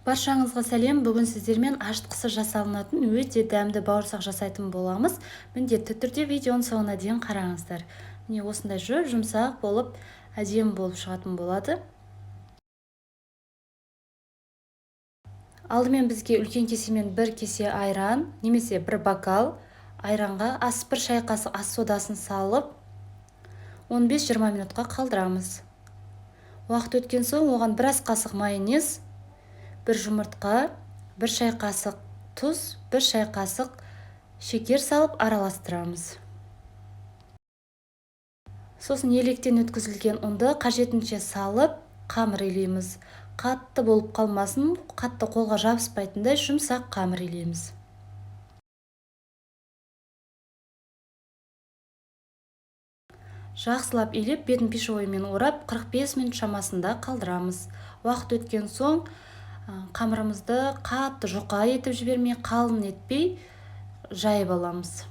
Баршаңызға сәлем. Бүгін сіздермен ашытқысы жасалынатын өте дәмді бауырсақ жасайтын боламыз. Міндетті түрде видеоның соңына дейін қараңыздар. Міне, осындай жұп-жұмсақ болып, әдемі болып шығатын болады. Алдымен бізге үлкен кесемен бір кесе айран немесе бір бокал айранға 1 шай қасық ас содасын салып 15-20 минутқа қалдырамыз. Уақыт өткен соң оған бір ас қасық майонез, бір жұмыртқа, бір шай қасық тұз, бір шай қасық шекер салып араластырамыз. Сосын електен өткізілген ұнды қажетінше салып қамыр илейміз. Қатты болып қалмасын, қатты қолға жабыспайтындай жұмсақ қамыр илейміз. Жақсылап илеп, бетін пищевоймен орап, 45 минут шамасында қалдырамыз. Уақыт өткен соң қамырымызды қатты жұқа етіп жібермей, қалын етпей жайып аламыз.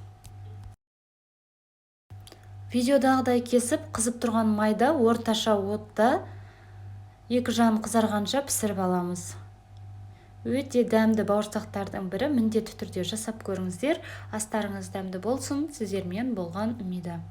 Видеодағыдай кесіп, қызып тұрған майда орташа отта екі жағын қызарғанша пісіріп аламыз. Өте дәмді бауырсақтардың бірі, міндетті түрде жасап көріңіздер. Астарыңыз дәмді болсын. Сіздермен болған Үмида.